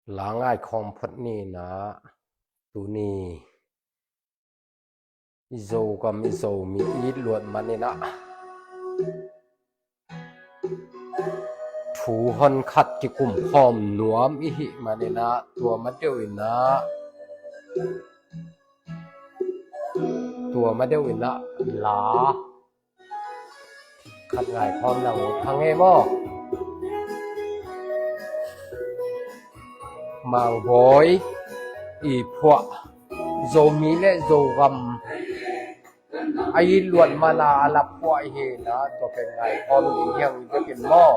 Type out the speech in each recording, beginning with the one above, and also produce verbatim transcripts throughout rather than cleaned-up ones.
La ngaikhawm phot ni in ah, tuni i Zogam i Zomi i it luat man in ah, thu hon khat kikum khawm nuam i hih man in ah, tua ma deuh in ah, tua ma deuh in ah, la khat ngaikhawm lang uh, hang e maw? Mangbawi i phuah, Zomi le Zogam a it luat man a a la phuah hi in ah, tua pen ngaikhawm ding hi hang, i bek in maw?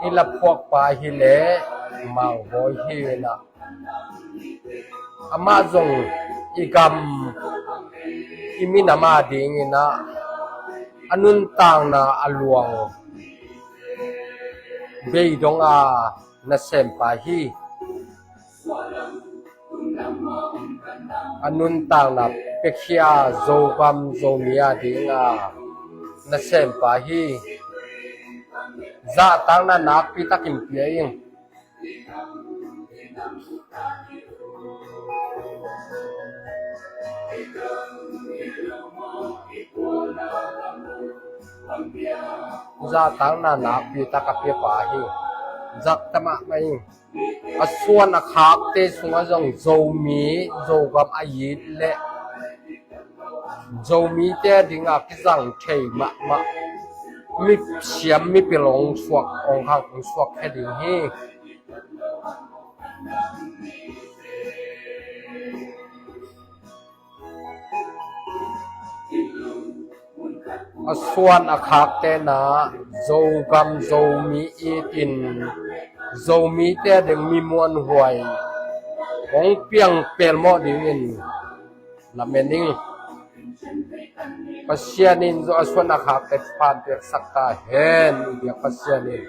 I la phuakpa hi leh Mangbawi hi in ah, amah zong i gam, i minam a ding in ah, a nuntakna a luang bei dong a nasempa hi. A nuntakna piakhia, Zogam Zomi a ding a nasempa hi. Zahtakna nakpi takin pia ing. Zahtakna nakpi tak a piapa hi. Zahtak mahmah ing. A suan a khakte sungah zong Zomi, Zogam a it le Zomite a ding a kizang thei mahmah, mi siam mipil hong suak, hong khang hong suak khe ding hi. A suan a khakte in ah, Zogam Zomi it in, Zomite a ding mi muanhuai hong piang pelmawh dingin lamen ing. Pasian in zong a suan a khakte phan piaksak ta hen, i biak Pasian in.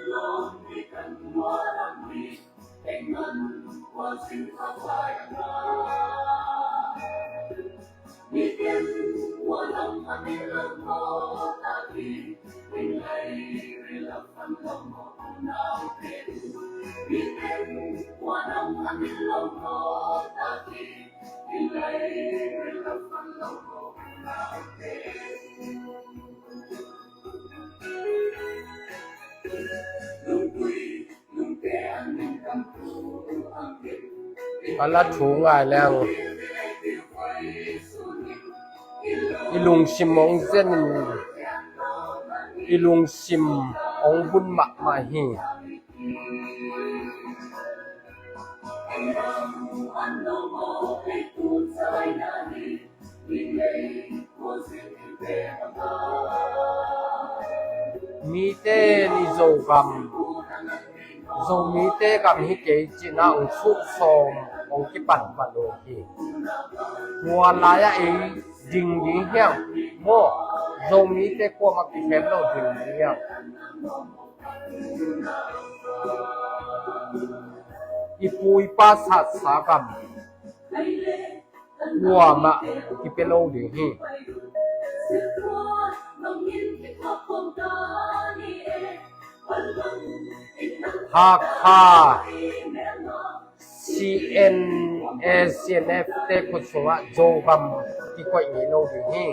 A la thu ngai leng i lungsim hong zen in, i lungsim hong bun mahmah hi. Mite in i Zogam, Zomite gam hi kei cih na hong suksawm, hong kipanpan uh hi. Tua lai-ah ei ding ding hiam maw? Zomite kuamah kikhen lo ding ding hiam? I pu i pa satsa gam kuamah kipia lo ding hi. Hakha, C N A, C N F te khut sungah Zogam kikoih ngei lo ding hi.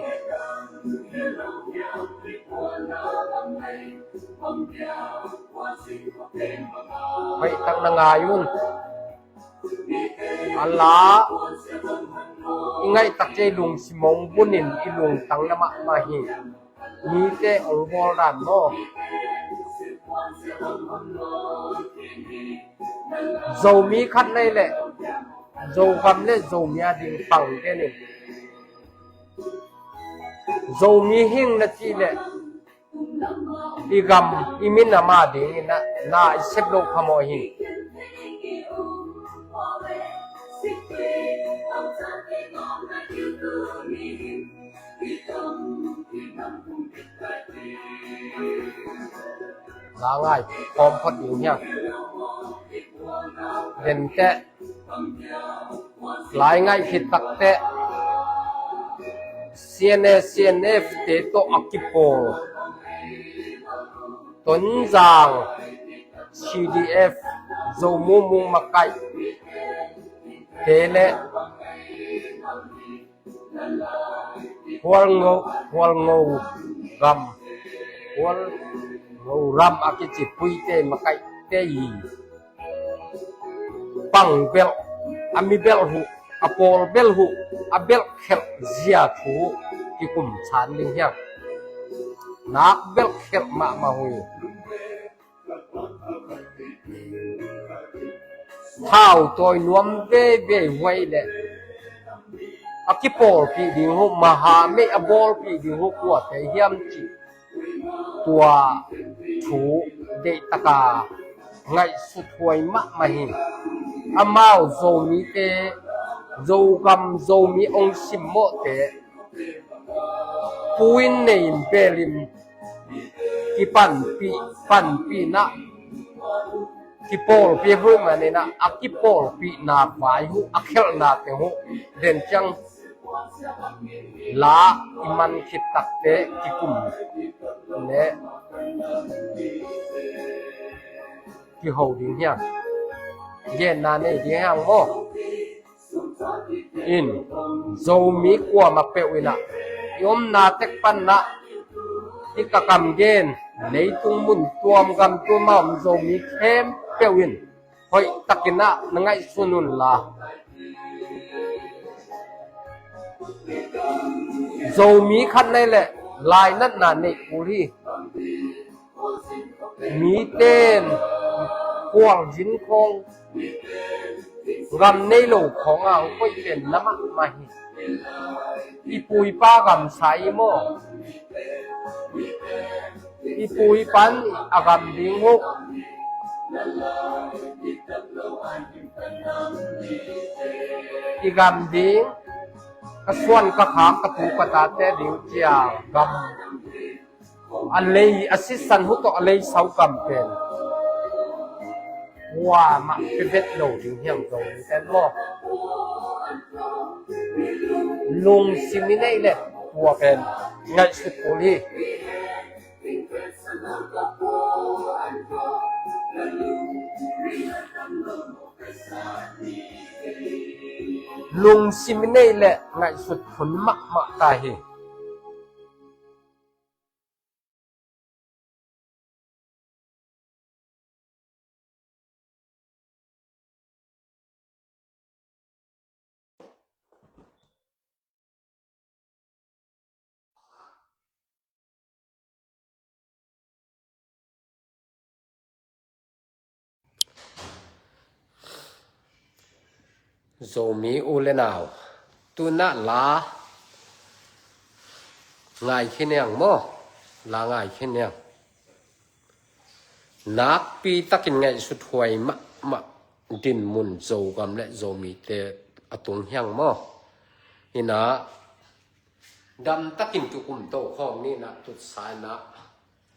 Hoih tak na ngai un. A la i ngaih tak ciang i lungsim hong bun in i lungtang na mahmah hi. Mite hong bawl dan maw? Zomi khat nei leh Zogam le Zomi a ding pang den in. Zomi hing na cih leh i gam i minam a ding in na, na i sep loh phamawh hi. La ngai khawm phot ding hiam? Denteh lai ngaih khit takteh C N A, C N F te tawh a kipawl Tonzang C D F, Zo Mumung makaih te le Hualngo, Hualngo gam, Hualngo ram a kici Puite makaihte i pang belh, a mi belh uh, a pawl belh uh, a belh khelh zia thu uh kikum san ding hiam? Nak belh khelh mahmah uh hi. Thau tawi nuam veve huai le a kipawlpih ding uh, maha mei a bawlpih ding uh kuate hiam cih tua thu deihtaka ngaihsut huai mahmah hi. Amau Zomite, Zogam Zomi ong simmawhte puin nei in belin kipanpih, panpihna kipawlpih uh hi maninah a kipawlpihna vai uh, a khelhna teng uh den ciang la i man khit takte kikum le kiho ding hiam? Genna nei ding hiam maw? In Zomi kuamah peuh inah i omna tek panah i ka kam gen, leitung mun tuam gam tuam a om Zomi khempeuh in hoihtakinah na ngaihsun unla, Zomi khat nei le lainatna neih kul hi. Miten kuang zin khawng, gam nei lo khawng a hong koih pen na mahmah hi. I pu i pa gamsa i maw? I pu i pan a gam ding uh, i gam ding, ka suan ka khak, ka tu ka tate ding cia gam a lei, a sisan uh tawh a lei sau kam pen kuamah pia vet lo ding hiam Zomite maw? Lungsim i neih le tua pen ngaihsut kul hi. Lungsim i neih le ngaihsut hun mahmah ta hi. Zomi u le nau, tunah la ngai khin niang maw? La ngai khin niang. Nakpi takin ngaihsut huai mahmah dinmun Zogam le Zomite a tung hiang maw? Inah dam takin kikum to khawm ni inah, tutsa inah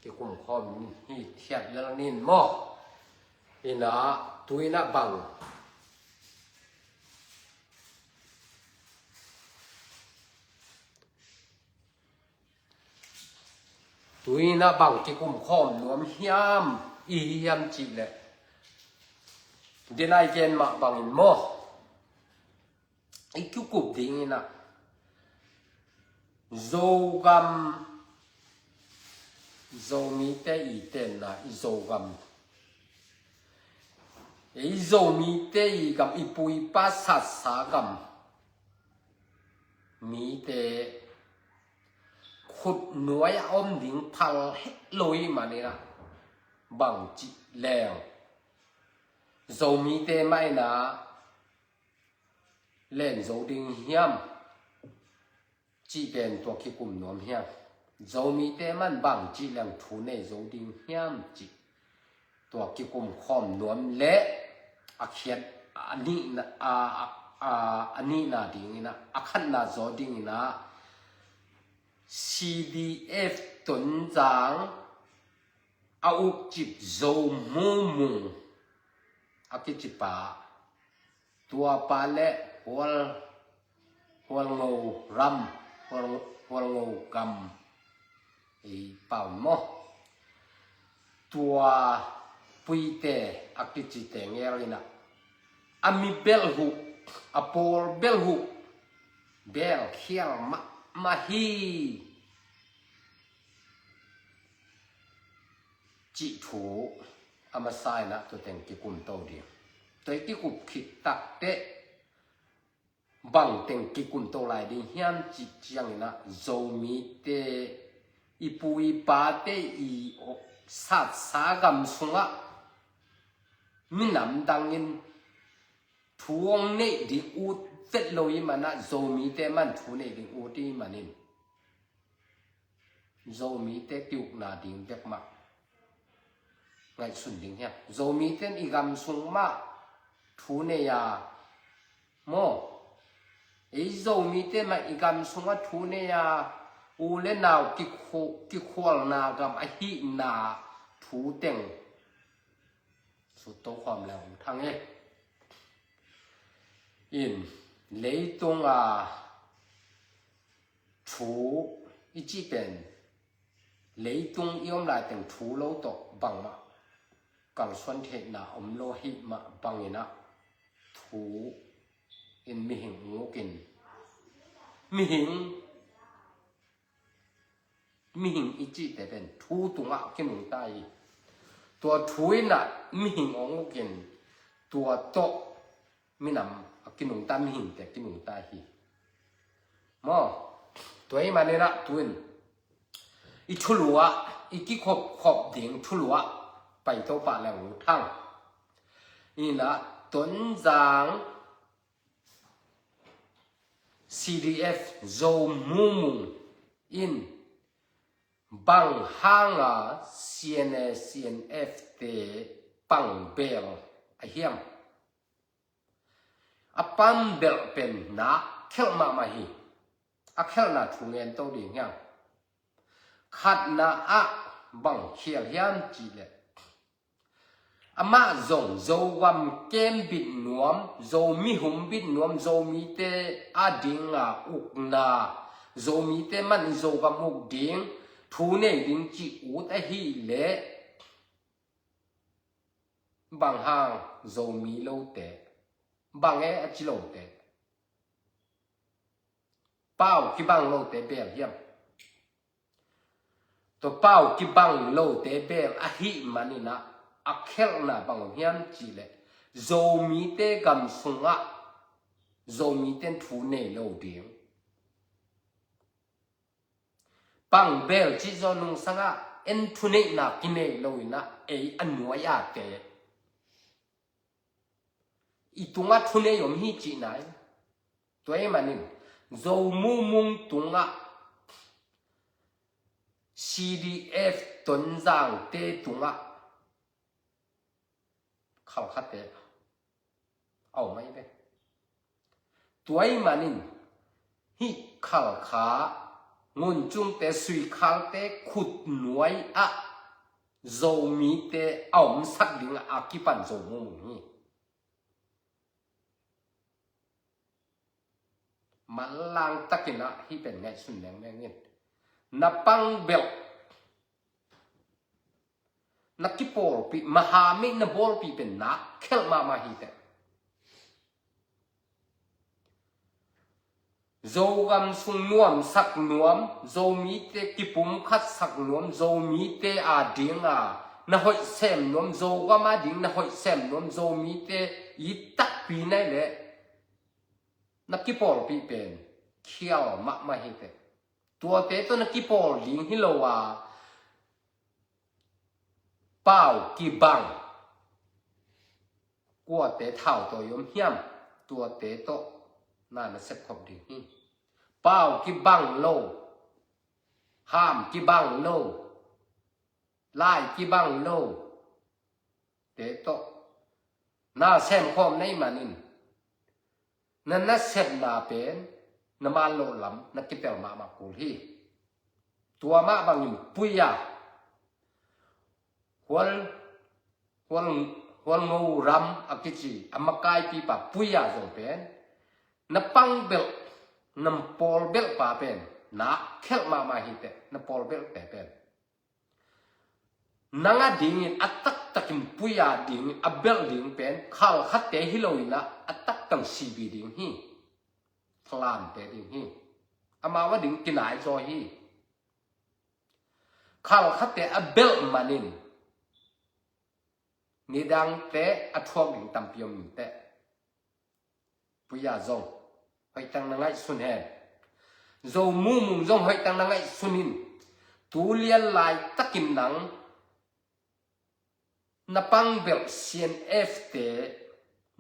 kikum khawm hi thiat lel nin maw? Inah tu inah bang tu inah bang kikum khawm nuam hiam, i hiam cih leh, denai gen mah bangin maw? I kikum ding inah Zogam, Zomite i tenna i Zogam, i Zomite i gam, i pu i pa satsa gam mite khut nuai a om ding phal het lo i maninah bang cih leng Zomite mah inah len zo ding hiam cih pen tua kikum nuam hiam? Zomite man bang cih leng thu nei zo ding hiam cih tua kikum khawm nuam le a khiat a nihna, a, a, a, a nihna ding inah, a khatna zaw ding inah C D F Tonzang a ukcip Zo Mu Mung a kicipa, tuapa le Hual, Hualngo ram, Hual, Hualngo gam ei pau maw? Tua Puite a kicite ngel inah a mi belh uh, a pawl belh uh, belh khial mahmah hi cih thu a masa inah tua teng kikumto ding. Tua i kikup khit takteh bang teng kikumto lai ding hiam cih ciang inah Zomite i pu i pate i satsa gam sungah minam dangin thu hong neih ding ut vet lo i manah Zomite man thu neih ding ut i manin Zomite kiukna ding bek mah ngaihsun ding hiam? Zomite in i gam sung mah thu nei a maw? Ei Zomite mah i gam sungah thu nei a, u le nau kikhu-, kikhualna gam ahihna thu teng sutto khawm le hong thang e. In leitung a thu i cih pen leitung i om laiteng thu lo tawh bangmah kalsuan theihna om lo ahih mah banginah thu in mihing uk in mihing mihing i cihte pen thu tungah kinungta hi. Tua thu inah mihing hong ukin tua tawh minam a kinungta, mihingte kinungta hi. Maw? Tua i maninah tu in i thulu ah i kikhop khop ding thulu ah paito pah le uh thang. Inah Tonzang C D F Zo Mu Mung in bang hanga C N A C N F te pangbel a hiam? A pangbelh pen na khelh mahmah hi. A khelhna thu ngen to ding hiam? Khatna ah bang khial hiam cihleh amah zong Zogam kem bit nuam, Zomi hum bit nuam, Zomite a dinga ukna, Zomite man Zogam uk ding thu nei ding ci ut ahileh bang hang Zomi lote, bang e a ci lote, pau kibang lote bel hiam? Tua pau kibang lote bel ahih maninah a khelhna bang hiam cihleh Zomite gam sungah Zomite in thu nei lo ding. Pangbel cih zaw nungsangah en thuneihna kinei lo inah ei a nuai-ate i tungah thunei om hi cihna hi. Tua ahih manin Zo Mu Mung tungah C D F Tonzangte tungah Khalkhate a om ahi ve. Tua ahih manin hih Khalkha, Nguncungte, Suikhalte khutnuai ah Zomite a omsak dingah a kipan Zo Mu Mung hi. Manlang takinah hih pen ngaihsun lengmeng in. Na pangbelh, na kipawlpih, mahamih na bawlpih pen na khelh mahmah hiteh. Zogam sung nuamsak nuam, Zomite kipumkhatsak nuam, Zomite a dinga na hoih sem nuam, Zogam a ding na hoih sem nuam, Zomite it takpi nai leh na kipawlpih pen khial mahmah hiteh. Tuate tawh na kipawl ding hi lo a, pau kibang, kuate thautawi om hiam, tuate tawh na na sepkhop ding hi. Pau kibang lo, ham kibang lo, lai kibang lo te tawh na semkhawm na hih manin na nasepna pen na manloh lam na kitel mahmah kul hi. Tua mah bangin pui a, Hual, Hual, Hualngo Ram a kici a makaipipa Puya zong pen na pangbelh, na pawlbelhpa pen na khelh mahmah hiteh, na pawlbelhte pen. Nang a dingin a taktakin Puya dingin a belh ding pen khalkhatte hi loin ah a taktak C B ding hi. Thalamte ding hi. Amau a ding kinaizaw hi. Khalkhatte a belh manin nidangte a thuak ding tampi om inteh. Puya zong hoihtak na ngaihsun hen. Zo Mung Mung zong hoihtak na ngaihsun in. Tu lian laitakin nang na pangbelh C N F te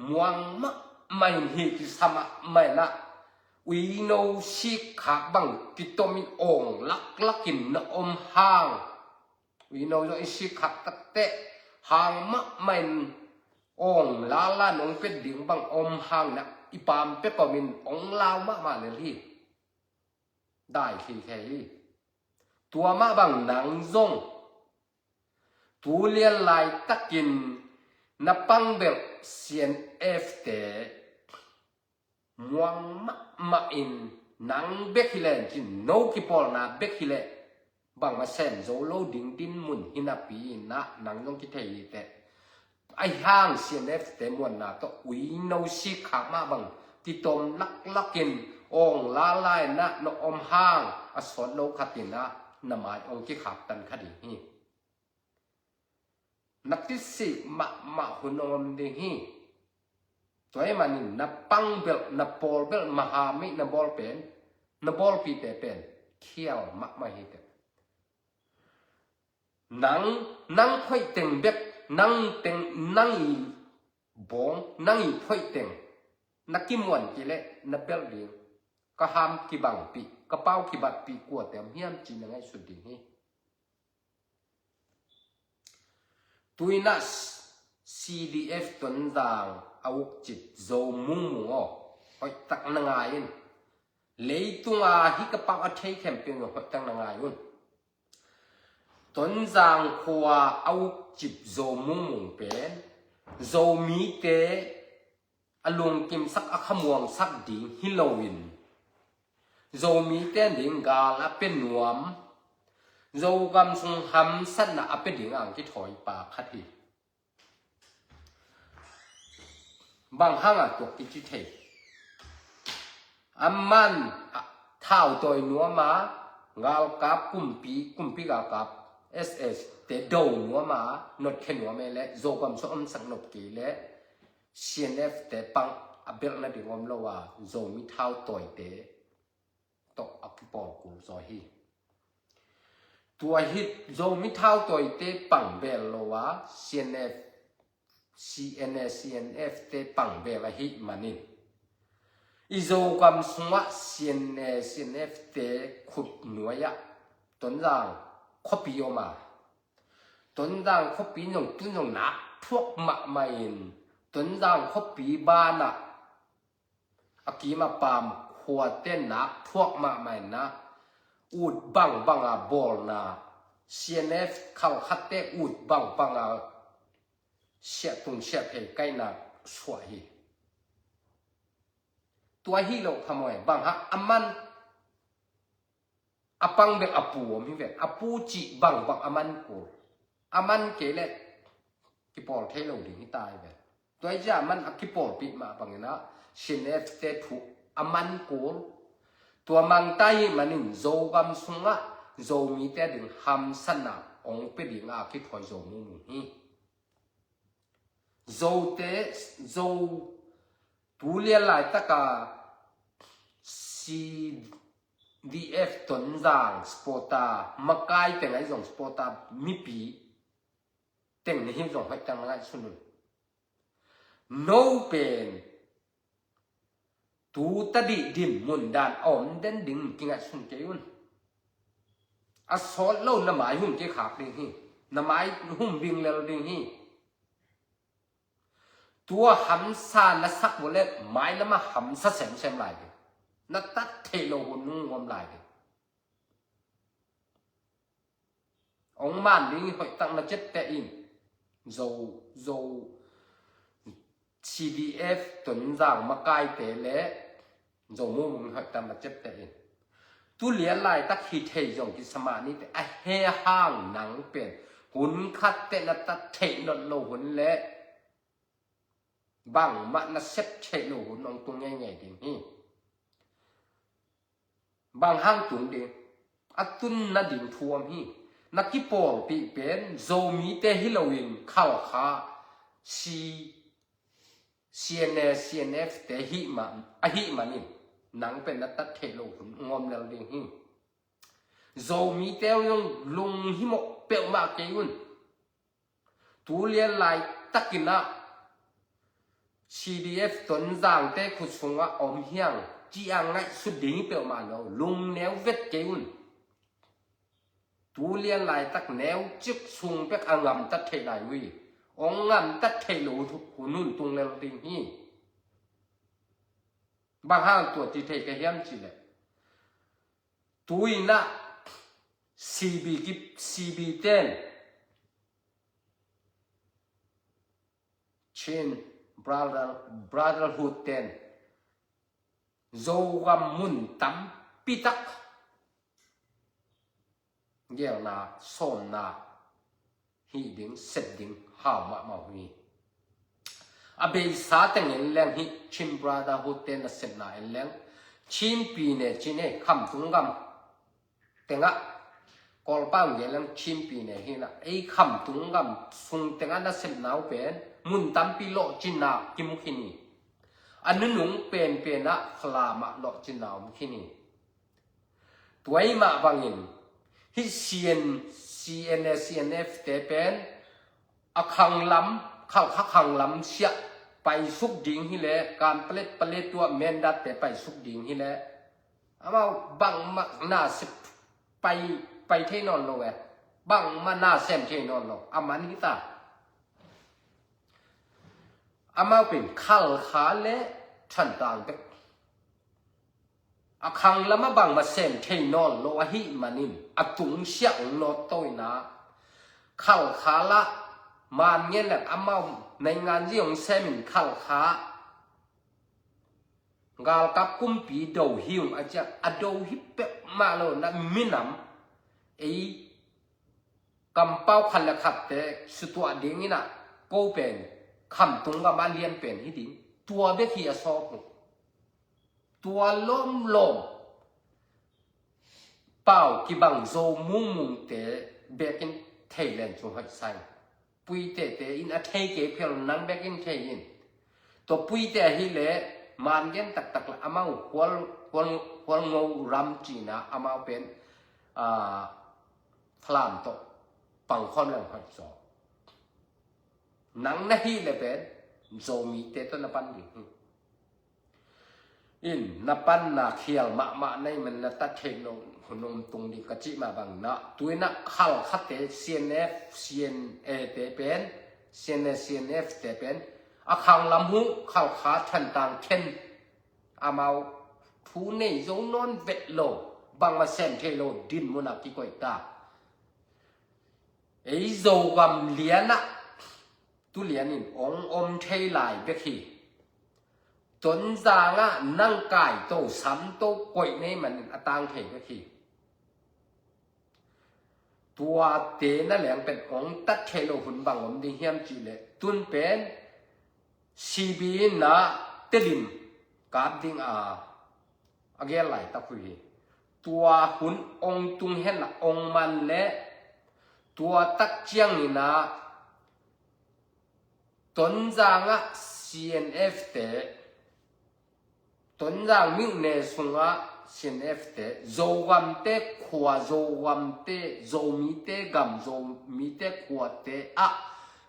muang mahmah in hi kisa mahmah in ah uino sikkhak bang kitomin awng laklakin na om hang. Uino zong i sikkhak takteh hang mahmah in awng lala nong pet ding bang om hang na i pam pek omin ong lau mahmah lel hi. Dai thei thei hi. Tua mah bang nang zong tu lian laitakin na pangbelh C N F te muang mahmah in nang bek hileh, cin no kipawlna bek hileh bangmah sem zo lo ding dinmun hi napi in ah nang zong kithei hiteh. Ahi hang C N F te muanna tawh uino sikkhak mah bang kitom laklakin awng lala in ah na om hang a sawt lo khat in ah na mai ong kikhaktan kha ding hi. Na kisik mahmah hun ong om ding hi. Tua ahih manin na pangbelh, na pawlbelh, mahamih na bawl pen, na bawlpite pen khial mahmah hiteh. Nang, nang phoihteng bek, nang teng, nang i bawng, nang i phoihteng na kimuan kei leh na belh ding. Ka ham kibangpih, ka pau kibatpih kuate om hiam ci na ngaihsut ding hi. Tu in ah C D F Tonzang a ukcip Zo Mung Mung aw, hoihtak na ngai in. Leitunga hih ka pau a thei khempeuh in hoihtak na ngai un. Tonzang khua a ukcip Zo Mung Mung pen Zomite a lungkimsak, a khamuangsak ding hi loin Zomite ding gal a pia nuam, Zogam sung hamsatna a pia ding ang kithawipa khat hi. Bang hanga tua kici thei? Aman a thautawi nuama galkap kumpi, kumpi galkap S S te do nuama notkhia nuam e le Zogam sung omsak nop kei le C N F te pang a belh nading om lo a Zomi thautawite tawh a kipawl kul zaw hi. Tua hi Zomi thautawite pang bel lo a C N F, C N A, C N F te pang bel ahih manin i Zogam sungah C N A, C N F te khut nuai-ah Tonzang khuapi om a, Tonzang khuapi zong tun zong nak thuak mahmah in Tonzang khuapi banah a kim a pam khuate nak thuak mahmah in ah ut bangbang a bawlna, C N F khalkhatte ut bangbang a siahtung siahphei kaihna suah hi. Tua hi lo phamawh e, bang hang a man a pang bek a pu om hi ve, a pu cih bangbang a man kul. A man kei leh kipawl thei lo ding hi ta hi ve. Tua hi ciah a man a kipawlpih mah bangin ah C N F te thu a man kul. Tua mangta ahih manin Zogam sungah Zomite ding hamsatna ong pia ding a kithawi Zo Mung Mung hi. Zote, Zo tu lian laitaka C D F Tonzang supporter, makai teng ahi zong supporter mipi teng na hi zong hoih tang na ngaihsun un. No pen tu tadih dinmun dan a om den ding kingaihsun kei un. A sawt lo na mai hum kikhak ding hi. Na mai hum bing lel ding hi. Tua hamsa na sak uh le mai lamah hamsa semsem lai ding. Na tat theih lo hun nung om lai ding. Ong man ding hi hoih tak na ciatteh in. Zo, Zo, C D F Tonzang makaite le Zo mumung hoih tam a ciapteh in. Tu lian laitak hi thei zong kisa mah nite, a he hang nang pen hun khat teh na tat theih nawn lo hun le bangmah na sep theih lo hun hong tung ngeingei ding hi. Bang hang tung ding? A tun nading thu om hi. Na kipawlpih pen Zomite hi loin Khalkha, C, CNA, CNF te hih man, ahih manin nang pen na tat theih lo hun hong om lel ding hi. Zomite zong lunghimawh peuhmah kei un. Tu lian laitakin ah C D F Tonzangte khut sungah om hiang ci-a ngaihsut ding hi peuhmah lo, lungneu vet kei un. Tu lian laitak neu cik sung bek a ngamtat theih lai uh hi. Hong ngamtat theih lo hun hun tung lel ding hi. Bang hang tua ci thei ka hiam cih leh, tu-in ah C B ki, C B ten, Chin Brother, Brotherhood ten Zogam mun tampi tak gelna, sawmna hih ding, sep ding hau mahmah uh hi. A beisa teng en leng hih Chin Brotherhood te nasepna en leng, Chin pi ne Chin e, Khamtung gam tengah, Kawlpau gel leng Chin pi ne hi na, ei Khamtung gam sung tengah nasepna uh pen mun tampi lawhcinna kimu khin hi. A nunung penpen ah Falam ah lawhcinna om khin hi. Tua ahih mah bangin hih C N, C N A, C N F te pen a khanglam, Khalkha khanglam siah paisuk ding hileh, Kanpetlet, Paletwa, Mindat te paisuk ding hileh, amau bangmah na sep pai, pai thei nawn lo e. Bangmah na sem thei nawn lo. A man hi ta. Amau pen Khalkha le Thantlang bek. A khanglam ah bangmah sem thei nawn lo ahih manin a tungsiah hong nawt to in ah, Khalkha lah man ngen leng amau naingan zi hong sem in Khalkha galkap kumpi do hi ung a ciah, a do hi peuhmah lo na minam ei kampau khat le khatte sutuah ding in ah, ko pen Khamtung gam ah lian pen hi ding. Tua bek hi a sawp uh. Tua lawmlawm pau kibang Zo mungmungte bekin thei len cu hoih sai. Puite te in a thei kei phial nang bekin thei in. Tua puite ahileh man gen taktak le amau Hual, Hual, Hualngo ram cina amau pen, ah, Falam tawh pangkhawm leng hoih zaw. Nang na hih le pen Zomite tawh na pan ding hi. In na panna khial mahmah na hih man na tat theih lo hun om tung ding ka cih mah bang na, tu-in ah Khalkhate, C N F, C N A te pen, C N A, C N F te pen a khanglam uh Khalkha Thantlang khen, amau thu nei zo nawn vet lo, bangmah sem thei lo, din mun ah kikoih ta. Ei Zogam lian ah tu lian in hong om thei lai bek hi. Tonzang ah nang kaito samto koih na hih manin a tang thei bek hi. Tuate na leng pen hong tat thei lo hun bang om ding hiam cih leh, tun pen C B in ah Tedim kap ding a, a gel laitak uh hi. Tua hun hong tung hen ah hong man leh, tua tak ciangin ah Tonzang ah C N F te, Tonzang myone sungah C N F te, Zogamte khua, Zogamte, Zomite gam, Zomite khuate ah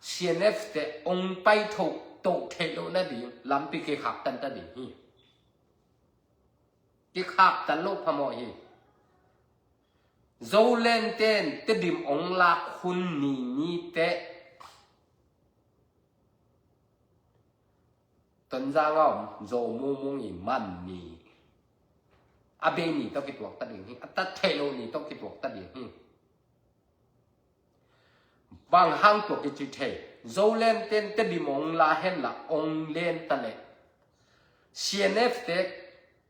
C N F te hong pai tho, to theih loh nading lampi kikhaktan ta ding hi. Kikhaktan loh phamawh hi. Zoland ten Tedim hong lak hun ni ni teh Tonzang a om Zo mungmung i man ni, a bei ni tawh kituak ta ding hi. A tat theih loh ni tawh kituak ta ding hi. Bang hang tua kici thei? Zoland ten Tedim ong la hen la ong len ta leh, C N F te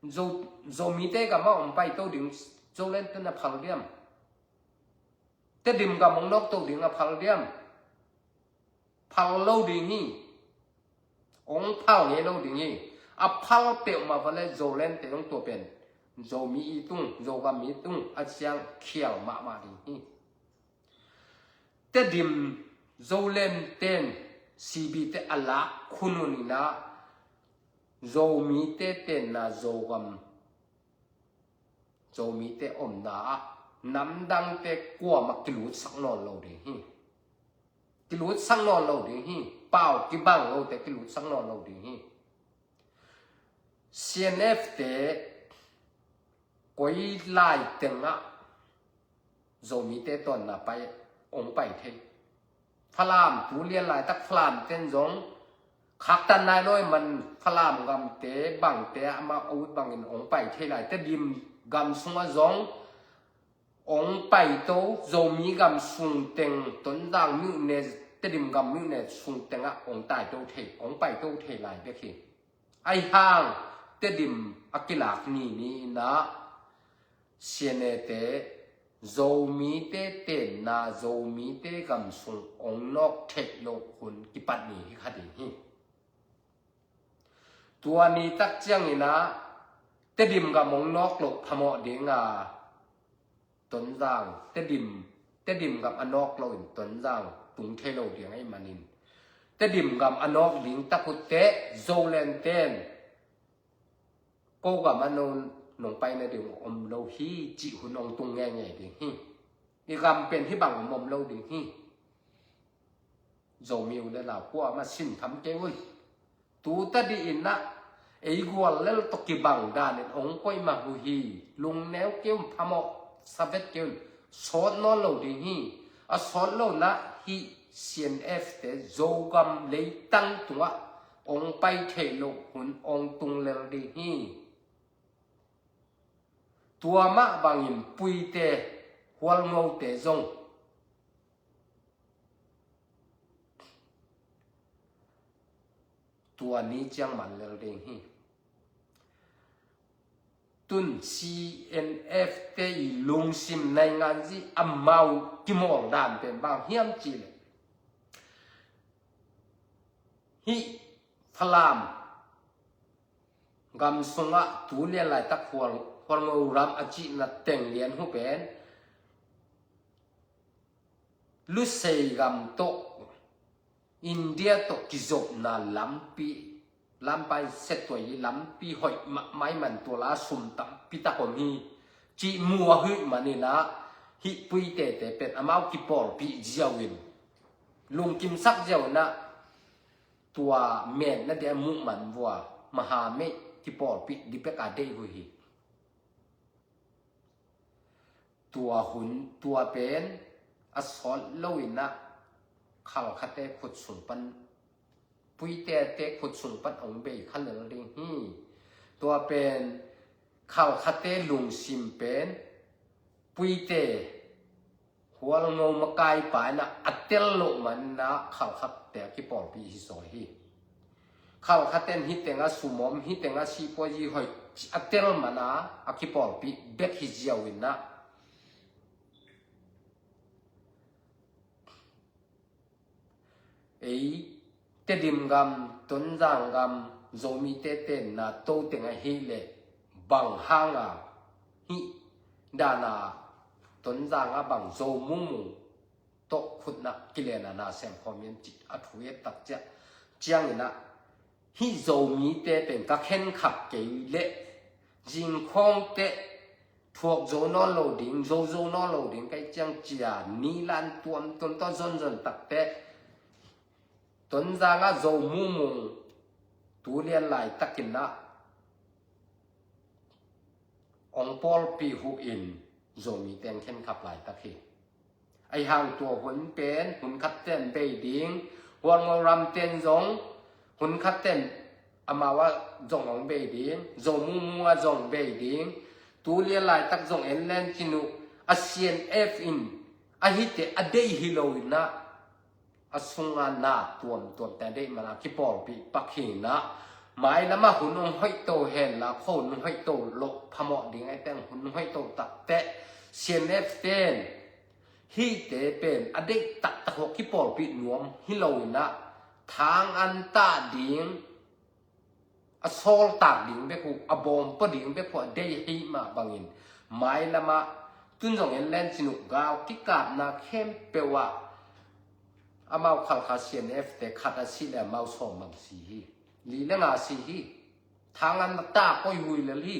Zo, Zomite gamah ong paito ding, Zoland ten a phal diam? Tedim gam ong nawkto ding a phal diam? Phal lo ding hi. Ong phal ngei lo ding hi. A phal peuhmah va leh Zoland te ong tua pen Zomi i tung, Zogam i tung a ciang khial mahmah ding hi. Tedim Zoland ten C B te a lak khun un in ah, Zomite tenna Zogam, Zomite omna ah namdangte kuamah kilutsak nawn lo ding hi. Kilutsak nawn lo ding hi. Pau kibang lote kilutsak nawn lo ding hi. C N F te koi lai tengah Zomite tawnna pai, ong pai thei. Falam, tu lian laitak Falam ten zong khaktan nai lo ahih man Falam gamte bangte amau a ut bangin ong pai thei lai. Tedim gam sungah zong ong paito, Zomi gam sung teng, Tonzang myone, Tedim gam myone sung tengah ong taito thei, ong paito thei lai bek hi. Ahi hang Tedim a kilak ni ni in ah C N A te Zomite tenna, Zomite gam sung ong nawk theih loh hun kipat ni hi kha ding hi. Tua ni tak ciangin ah Tedim gam ong nawk loh phamawh ding a, Tonzang, Tedim, Tedim gam a nawk loin Tonzang tung thei lo ding ahih manin, Tedim gam a nawk ding tak uh teh Zoland ten ko gam ah nong, nong pai nading om lo hi cih hun ong tung ngeingei ding hi. I gam pen hih bang om om lo ding hi. Zomi u le nau kuamah sin tham kei un. Tu tadi in ah ei gual lel tawh kibang danin ong koih mah uh hi. Lungneu kei un, phamawh sa vet kei un. Sawt nawn lo ding hi. A sawt lo in ah hih C N F te Zogam leitang tungah ong pai theih loh hun ong tung lel ding hi. Tua mah bangin Puite, Hualngote zong tua ni ciang man lel ding hi. Tun C N F te i lungsim naingan zi amau kimawl dan pen bang hiam cih leh, hih Falam gam sungah tu lian laitak Hual, Hualngo ram a cihna teng lian uh pen Lusei gam tawh India tawh kizopna lampi, lampai setuai hi, lampi hoih mahmah ahih man tua la sum tampi tak om hi cih mu a hih manin ah hih Puite te pen amau kipawlpih ziau in, lungkimsak ziau in ah tua metna ding a muh man vua maha meih kipawlpih ding bek a deih uh hi. Tua hun, tua pen a sawt lo in ah Khalkhate khut sung pan, Puite te khut sung pan ong bei kha lel ding hi. Tua pen Khalkhate lungsim pen Puite Hualngo makai pa in ah a tel loh man in ah Khalkhate a kipawlpih hi zaw hi. Khalkhaten hih tengah sum om, hih tengah sihpua zi hoih a tel man a a kipawlpih bek hi ziau in ah ei Tedim gam, Tonzang gam, Zomite tenna to teng ahih leh bang hang a hih dan a Tonzang ah bang Zo Mungmung tawh khutna kilenna na sem khawm hiam cih a thu i et tak ciah, ciangin ah hih Zomite pen ka khenkhap kei leh zingkhawngte thuak zo nawn lo ding, zo zo nawn lo ding ka hih ciang cia ni lan tuamtuam tawh zonzon takte Tonzang ah Zo Mungmung tu lian laitakin ah ong pawlpih uh in Zomite ong khenkhap laitak hi. Ahi hang tua hun pen hun khat ten bei ding, Hualngo ram ten zong hun khat ten amau ah zong ong bei ding, Zo Mungmung ah zong bei ding, tu lian laitak zong en len cin uh, a C N F in a hite a deih hi lo in ah a sunga na tuamtuamte a deih mana kipawlpih pak hi inah, mailamah hun hong hoihto henla, khuahun hong hoihto loh phamawh ding ahi teng hun hong hoihto takteh CNF ten hihte pen a deih taktak hawh kipawlpih nuam hi lo inah, thang an tah ding, a sawltak ding bek uh, a bawm pua ding bek uh a deih hi mah bangin, mailamah tun zong en len cin uh gal kikapna khempeuh ah amau khalkha CNF te khat a si le amau sawm bang si hi. Li le nga si hi. Thang an tah koih hui lel hi.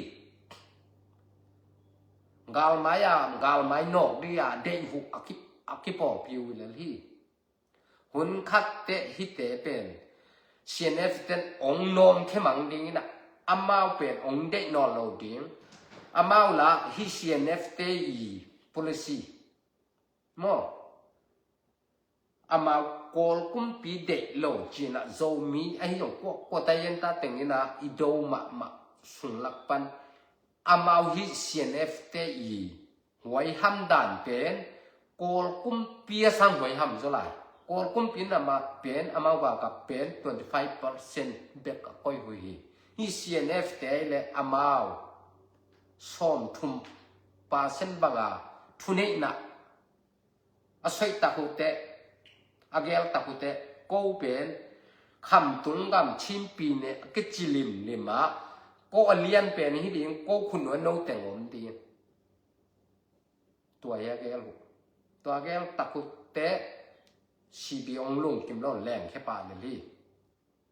Galmai a, galmai nawk dih a deih uh a ki, a kipawlpih hui lel hi. Hun khatteh hihte pen CNF ten ong nawm khemang ding inah, amau pen ong deih nawn lo ding. Amau la hih CNF te i policy maw, amau Kawl kumpi deih lo cinah Zomi ahi zong kuakua ta ian ta teng inah i do mahmah sung lak pan amau hih CNF te i huaiham dan pen Kawl kumpi a sang huaiham zaw lai. Kawl kumpi in amah pen amau galkap pen twenty five percent bek a koih hui hi. Hih CNF te le amau sawmthum percent banga thuneihna a soih tak uh teh, a gel tak uh teh, ko pen khamtung gam Chin pi ne a kici limlim ah, ko a lian pen hi ding, ko khut nuai no teng om ding. Tua hi a gel uh. Tua a gel tak uh teh CB ong lungkim lo lengkhia pah lel hi.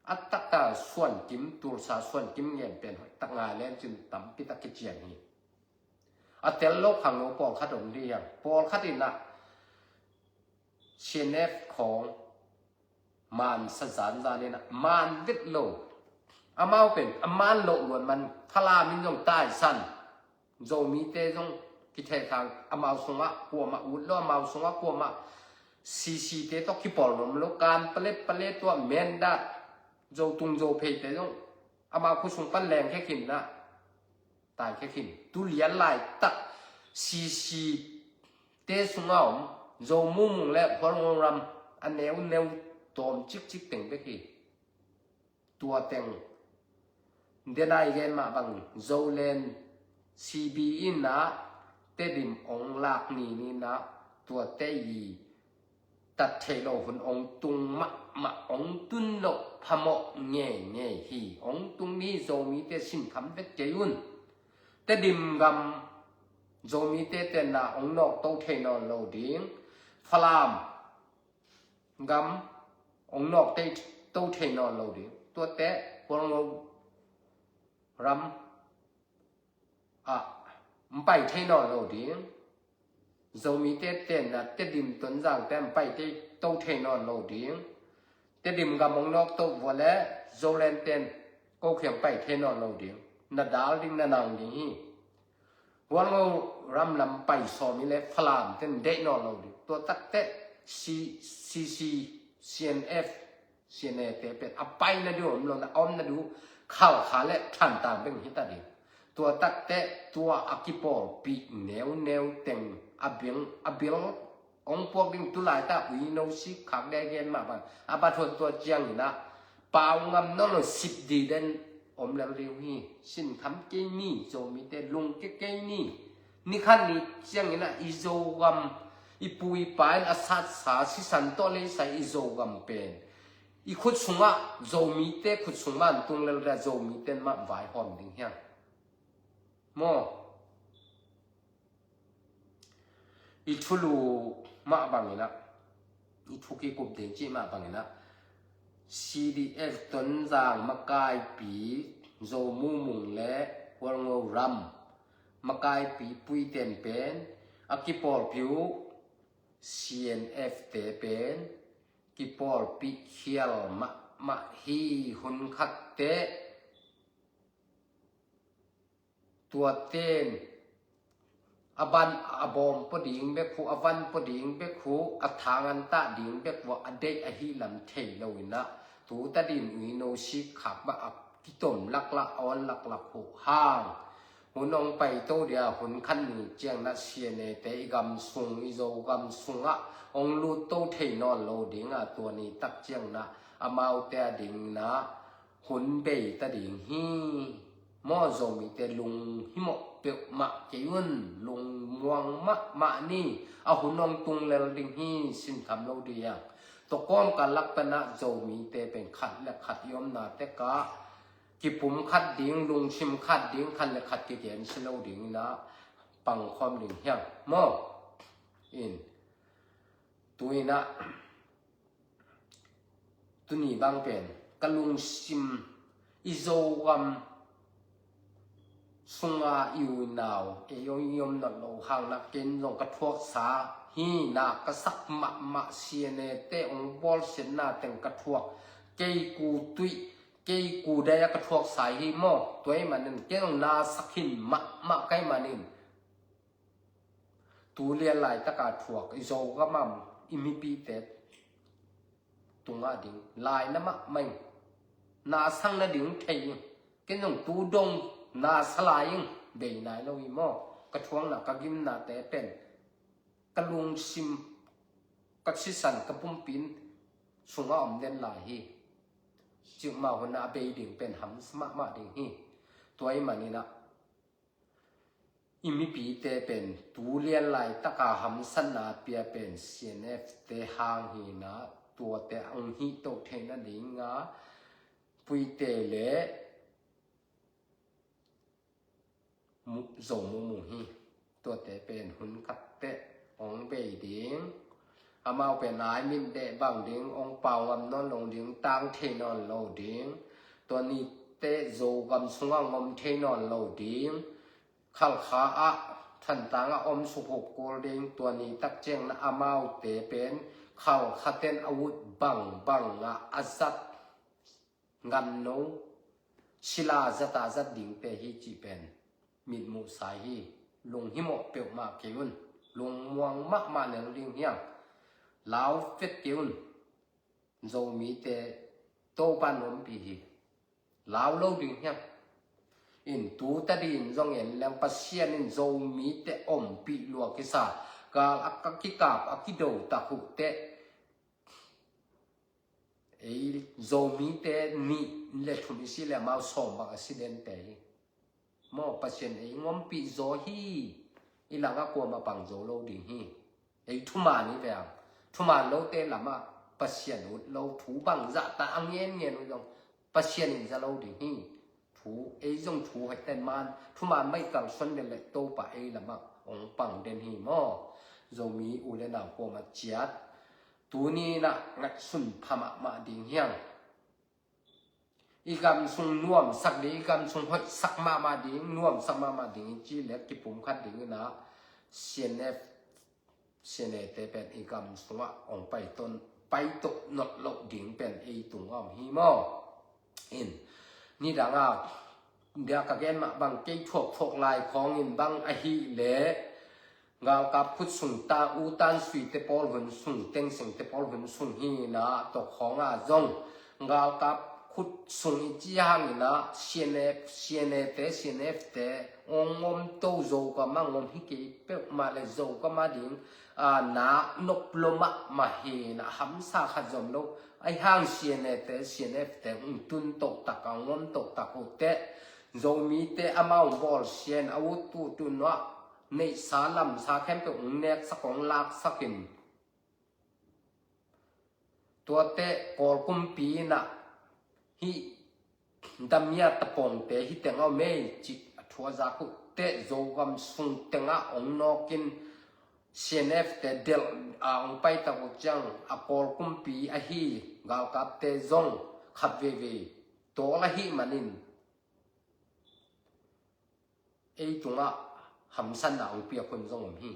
A takta Suankim, Tulsa Suankim ngen pen hoih tak ngai len cin tampi tak kician hi. A tel lo khang lo pawlkhat om dih hiang. Pawlkhat inah CNF khawng man sa zanzan inah man vet lo. Amau pen a man loh luan man Falam in zong taisan. Zomite zong kithehkhang amau sungah kuamah ut lo, amau sungah kuamah CC te tawh kipawl nuam lo, kan pale pale tua Mindat, Zotung Zophei te zong amau khut sung pan lengkhia khin inah taikhia khin. Tu lian laitak CC te sungah om Zo Mumung le Hualngo ram a neuneu tawm cikcik teng bek hi. Tua teng denai gen mah bang Zoland CB inah Tedim ong lak ni ni inah tua te i tat thei lo hun ong tung mahmah, ong tun loh phamawh ngeingei hi. Ong tung ni Zomite sinkham vet kei un. Tedim gam Zomite tenna ong nawkto thei nawn lo ding. Falam gam ong nawkto thei nawn lo ding. Tuate Hualngo ram ah pai thei nawn lo ding. Zomite tenna Tedim Tonzang ten pai to thei nawn lo ding. Tedim gam ong nawkto vua le Zoland ten ko khiang pai thei nawn lo ding. Na dal ding, na nang ding hi. Hualngo ram lam pai sawm i le Falam ten deih nawn lo ding. Tua takteh CC, CNF, CNA te pen a paina ding om lo, na omna ding khalkha le Thantlang beng hi ta ding. Tua takteh tua a kipawlpih neuneu teng a bil, a bil ong puak ding. Tulai ta ui no si khak dei gen mah bang a bat huan tua ciang inah pau ngam nawn lo, sip di den om lel ding hi. Sinkham kei ni, Zomite lungkia kei ni. Nikhat ni ciang inah i Zogam, i pu i pa in a satsa sisan tawh leisai i Zogam pen i khut sungah, Zomite khut sung mah an tung lel dia, Zomite mah vaihawm ding hiang. Maw? I thulu mah bang inah, i thu kikup ding cih mah bang inah, CDF Tonzang makaipi, Zo Mumung le Hualngo ram makaipi puiten pen a kipawlpih uh CNF te pen kipawlpih khial mahmah hi. Hun khatteh tuaten a ban a bawm pua ding bek uh, a van pua ding bek uh, a thang an tah ding bek uh a deih ahi lam thei lo inah, tu ta din ui no si khak mah a kitom laklak, a on laklak uh hang. hun hong paito dia, hun khat ni ciangin ah C N A te i gam sung, i Zogam sungah hong lutto thei nawn lo ding a, tua ni tak ciangin ah amaute a dingin ah hun bei ta ding hi. Maw, Zomite lunghimawh peuhmah kei un, lungmuang mahmah ni. A hun hong tung lel ding hi, sin tham lo ding a. Tua kawmkal lak pan ah Zomite pen khat le khat i omna tekah kipumkhat ding, lungsim khat ding, khat le khat kigensia lo dingin ah pangkhawm ding hi hang. Maw, in, tu-in ah tuni bang pen ka lungsim, i Zogam sunga i u i nau, ei om, i om nawn lo hangin ah ken zong ka thuaksa hi, na ka sak mahmah, C N A te hong bawlsiatna teng ka thuak, kei ku tuih, kei ku dai a ka thuaksa hi maw. Tua ahih manin ken zong na sak khin mahmah ka hih manin, tu lian laitaka thuak i Zogam a om i mipite tungah ding laina mahmah ing. Na sang nading thei ing. Ken zong tu dong na sa lai ing. Bei nai lo hi maw. Ka thuakna, ka gimnate pen ka lungsim, ka sisan, ka pumpi in sungah om den lai hi. Cikmah hun ah a bei ding pen hamsa mahmah ding hi. Tua ahih manin ah i mipite pen tu lian laitaka hamsatna pia pen C N F te hang hi-in ah, tuate hong hihto theih nading a puite le mu-, Zo mumu hi. Tuate pen hun khat teh hong bei ding. Amau pen ai mit deh bang ding, hong pau ngam nawn lo ding, tang thei nawn lo ding. Tua ni teh Zogam sungah hong om thei nawn lo ding. Khalkha ah, Thantlang ah om suk huk kul ding. Tua ni tak ciangin ah amaute pen Khalkha ten a ut bangbang ah a zat ganno, sila zata zat dingte hi cih pen mitmuhsa hi. Lunghimawh peuhmah kei un. Lungmuang mahmah lel ding hi hang. Lau vet kei un. Zomite Topa'n ompih hi. Lau lo ding hi hang. In, tu tadin zong en leng, Pasian in Zomite ompih lua kisa, gal a ka kikap a kido tak uh teh, ei Zomite nih le thum i si le amau sawm bang a si dente hi. Maw, Pasian ei hong ompih zaw hi. I langah kuamah pang zo lo ding hi. Ei thuman hi ve hang. Thuman lote lamah Pasian ut lo, thu bangzah ta a ngenngen uh zong Pasian in za lo ding hi. Thu, ei zong thu hoihte man, thuman mah i kalsuan den leh Topa ei lamah hong pang den hi maw. Zomi u le nau kuamah ciat, tuni-in ah ngaihsun pha mahmah ding hi hang. I gam sung nuamsak ding, i gam sung hoihsak mahmah ding, nuamsak mahmah ding i cih leh kipumkhat dingin ah C N F, C N A te pen i gam sungah hong paito, paito nawn loh ding pen ei tungah om hi maw. In, nidang a, dia ka gen mah bang kei thuakphuak lai khawngin bang ahih leh, galkap khut sung ta, U Tan Sui te pawl hun sung, Thein Sein te pawl hun sung hi-in ah, tua khawngah zong galkap khut sung i cih hangin ah C N F, C N A te, C N F te hong om to, Zogam ah hong om hi kei peuhmah leh Zogam a ding, a, na nop lo mahmah hi-in ah, hamsa khat zong om lo. Ahih hang C N A te, C N F te hong tun tohtak a, hong om tohtak uh teh, Zomite amau bawlsia-in a ut uh tun uh ah, neihsa lamsa khempeuh hong neksak, hong laksak in, tuate Kawl kumpi in ah hih Damia tapawngte hih tengah om ei cih a thu a zak uh teh, Zogam sung tengah hong nawkin C N F te delh a hong paitak uh ciang, a Kawl kumpi ahi galkapte zong khat veivei tawl ahih manin, ei tungah hamsatna hong piak hun zong om hi.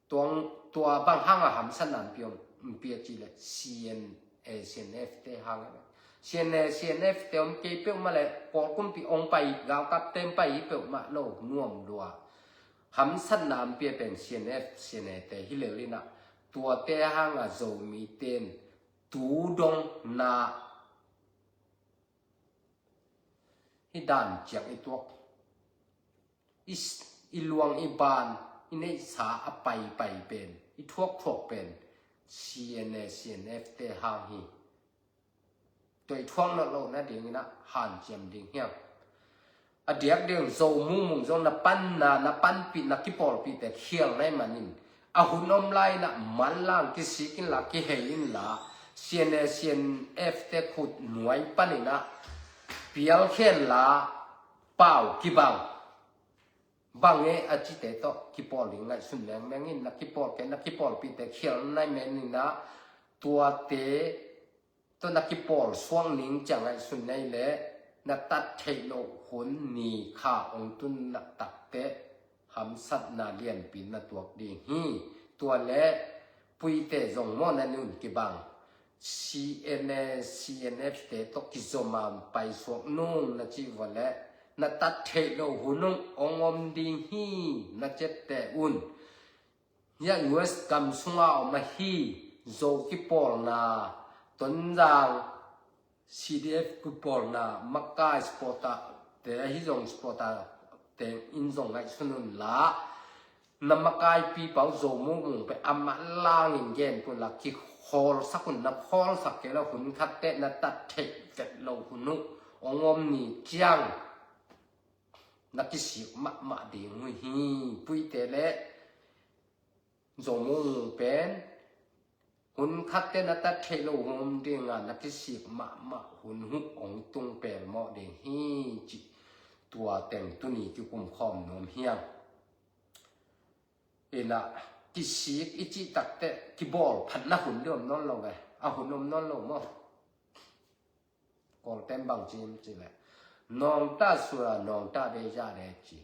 Tua, tua bang hanga hamsatna hong pia, hong pia cih leh C N A, C N F te hang. C N A, C N F te om kei peuhmah leh Kawl kumpi hong pai, galkapte hong pai hi peuhmah lo, nuam lua. Hamsatna hong pia pen C N F, C N A te hi lel in ah, tuate hanga Zomite in tu dong na hih dan ciang i tuak. i, i luang i ban, i neihsa a paipai pen, i thuakthuak pen C N A, C N F te hang hi. Tua i thuak nawh loh nadingin ah hanciam ding hiam? A diakdiak Zo Mung Mung zong na panna, na panpih, na kipawlpihte khial na hih manin, a hun om lai-in ah manlang kisik inla, kihei inla, C N A, C N F te khut nuai panin ah pialkhia inla, pau kibang. Bang e a cite tawh kipawl ding ngaihsun mengmeng in, na kipawl kei, na kipawlpihte khial na hih manin ah, tuate tawh na kipawl suak ning ciang ngaihsun nei leh, na tat theih loh hun ni kha hong tun na takteh hamsatna lianpi na tuak ding hi. Tua leh Puite zong maw na nun kibang, C N A, C N F te tawh kizom a paisuak nung na cih vua leh, na tat theih loh hun ung hong om ding hi na ciatte un. Hiah U S gam sunga om ahi Zo kipawlna, Tonzang C D F kipawlna, makai supporter te ahi zong supporter te in zong ngaihsun unla, na makaipi pau Zo Mung Mung pen a manlangin gen unla, kikhawlsak un, na khawlsak kei leh hun khatteh na tat theih vet loh hun uh hong om ni ciang na kisik mahmah ding uh hi. Puite leh Zo Mung Mung pen hun khatteh na tat theih loh hun ding a, na kisik mahmah hun uh hong tung pelmawh ding hi cih tua teng tuni kikum khawm nuam hi hang. Inah kisik i cih takteh kibawl phatna hun ding om nawn lo ve. A hun om nawn lo maw? Kawlten bang ci hiam cih leh, nawngta sua nawngta beija de ci.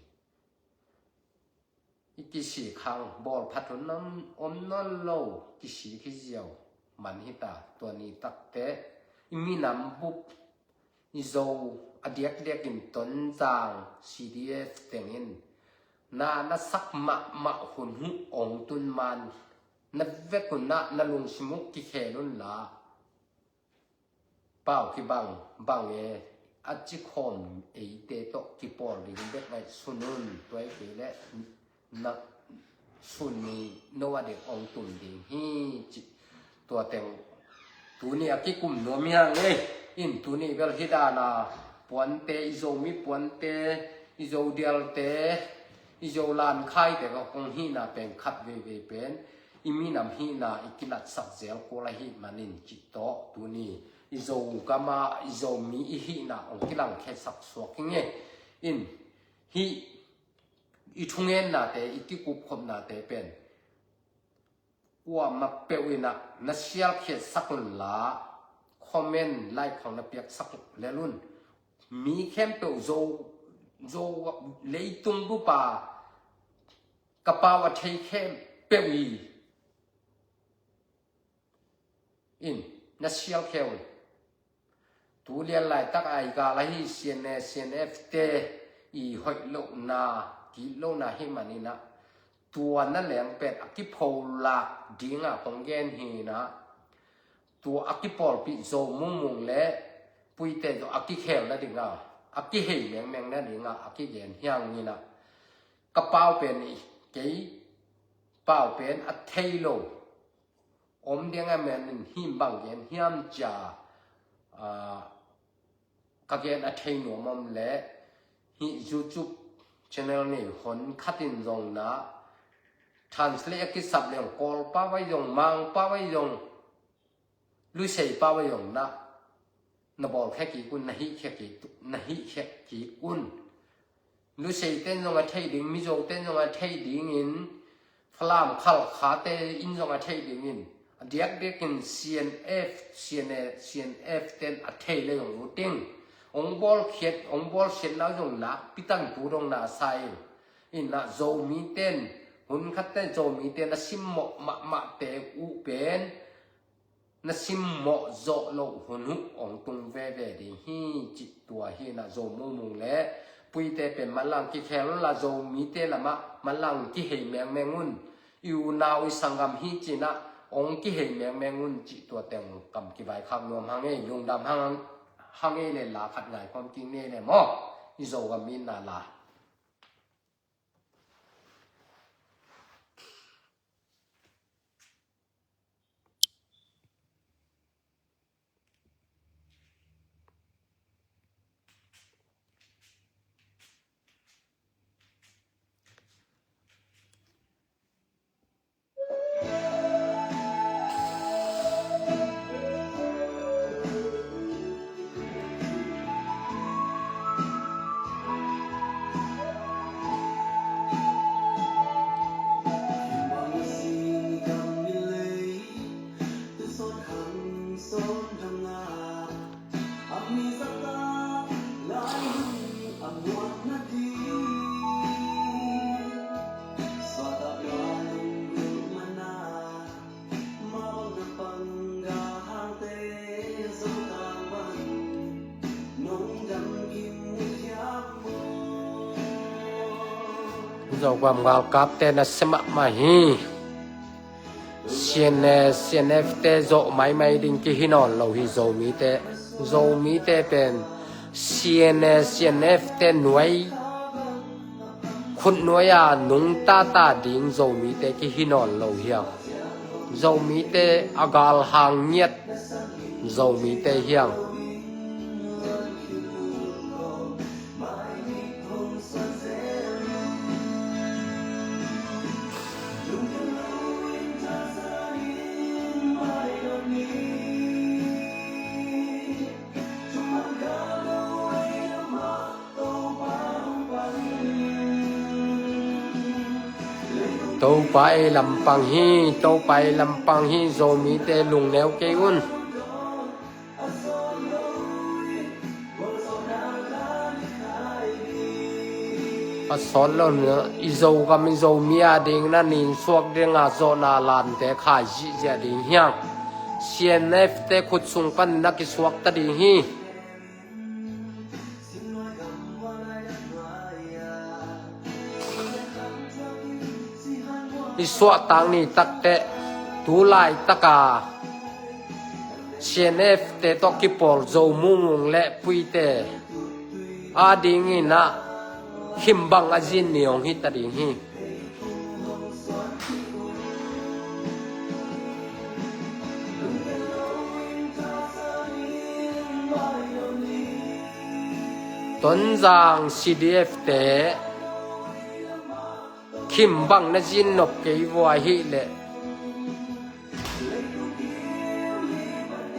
I kisik hang bawl phat hun om, om nawn lo, kisik hi ziau man hi ta. Tua ni takteh i minam bup, i Zo, a diakdiakin Tonzang C D F tengin na, na sak mahmah hun uh hong tun man, na vek unah na lungsim uh kikhel unla, pau kibang, bang e a ci khawm eite tawh kipawl ding bek ngaihsun un. Tua hi kei leh na sun ni no a ding hong tun ding hi cih tua teng tuni a kikum nuam hi hang e. In tuni bel hi dan a puante, i Zomi puante, i Zo dialte, i Zo lankhaite ka kong hihna pen khat veivei pen i minam hihna i kilatsak zel kul ahih manin cih tawh tuni i Zogam a i Zomi i hihna hong kilangkhiatsak suak hi ing e. In hih i thungennate, i kikupkhopnate pen kuamah peuh inah na sialkhiatsak unla, comment, like khawng na piaksak lel un. Mi khempeuh Zo, Zo leitung bup a ka pau a thei khempeuh hi in na sialkhia un. Tu lian laitak a i gal ahi C N A, C N F te i hoih lohna, kit lohna hih maninah tua na leng pen a kipholak dingah kong gen hinah, tua a kipawlpih Zo Mung Mung le Puite Zo a kikhel nadingah, a kihei mengmeng nadingah a kigen hi hanginah, ka pau pen i kei pau pen a thei lo om ding a, men in hih bang gen hiam cia, ah, ka gen a thei nuam om leh hih YouTube channel nei hon khat in zong na translate a kisap leng Kawl pau ahi zong, Mang pau ahi zong, Lusei pau ahi zong na na bawlkhia kik un, na hihkhia kik, na hihkhia kik un. Lusei ten zong a thei ding, Mizo ten zong a thei dingin, Falam Khalkha te in zong a thei dingin, a diakdiakin C N F, C N A, C N F ten a thei le zong ut ding. Hong bawlkhiat, hong bawlsiatna uh zong nakpi takin tu dong na sa in. Inah Zomi ten, hun khat ten Zomi ten a simmawh mahmahte uh pen na simmawh zawh loh hun uh hong tung veve ding hi cih tua hinah Zo Mung Mung le Puite pen manlang kikhel unla Zomite lamah manlang kihei mengmeng un. I unau i sanggam hi cinah hong kihei mengmeng un cih tua teng kam kivaikhak nuam hang ei, lungdam hang, hang ei le la khat ngaikhawm kik ni ei le maw? I Zogam itna la. Zogam galkapte na sia mahmah hi. CNA, CNF te zawh maimai ding kihi nawn lo hi Zomite. Zomite pen CNA, CNF te nuai, khut nuai a nungta ta ding Zomite kihi nawn lo hiang. Zomite a galhang ngiat Zomite hiang. Topa ei lampang hi, Topa ei lampang hi, Zomite lungneu kei un. A sawt lo na, i Zogam i Zomi a ding na nin suak ding a zawhna lante khai zihziah ding hiang. CNF te khut sung pan na kisuak ta ding hi. I suahtak ni takteh tu laitaka CNF te tawh kipawl Zo Mung Mung le Puite a dingin ah khimbang a zin ni hong hi ta ding hi. Tonzang CDF te khimbang na zin nop kei vua hi leh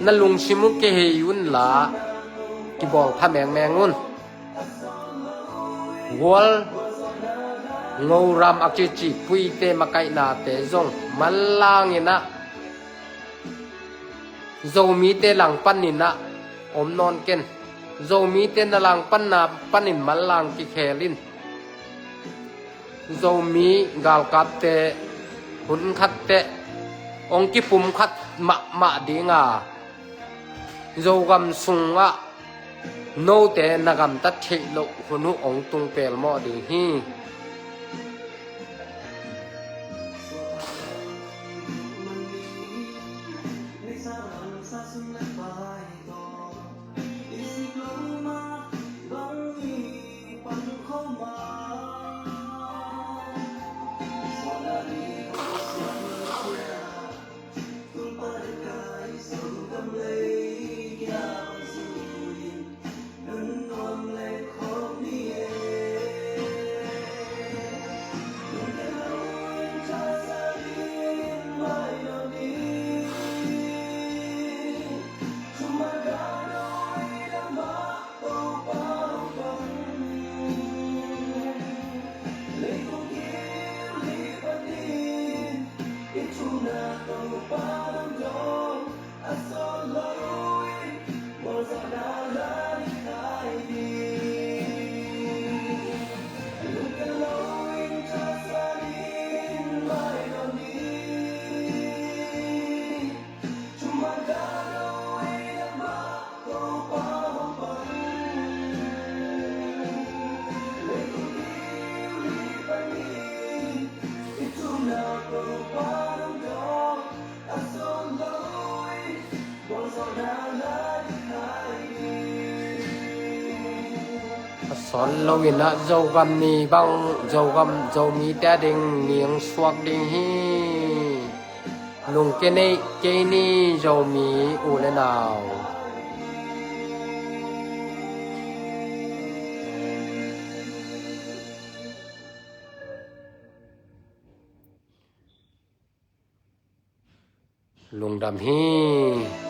na lungsim uh kihei un la, kibawl pha mengmeng un. Gual Ngoram a kici Puite makaihnate zong manlang in ah Zomite langpan in ah om nawn ken. Zomite na langpanna panin manlang kikhel in. Zomi galkapte hun khatteh hong kipum khat mahmah ding a, Zogam sungah note na gamtat theih loh hun uh hong tung pelmawh ding hi. A sawt lo in ah Zogam ni bang, Zogam Zomite a ding ni hong suak ding hi. Lungkia nei kei ni Zomi u le nau. Lungdam hi.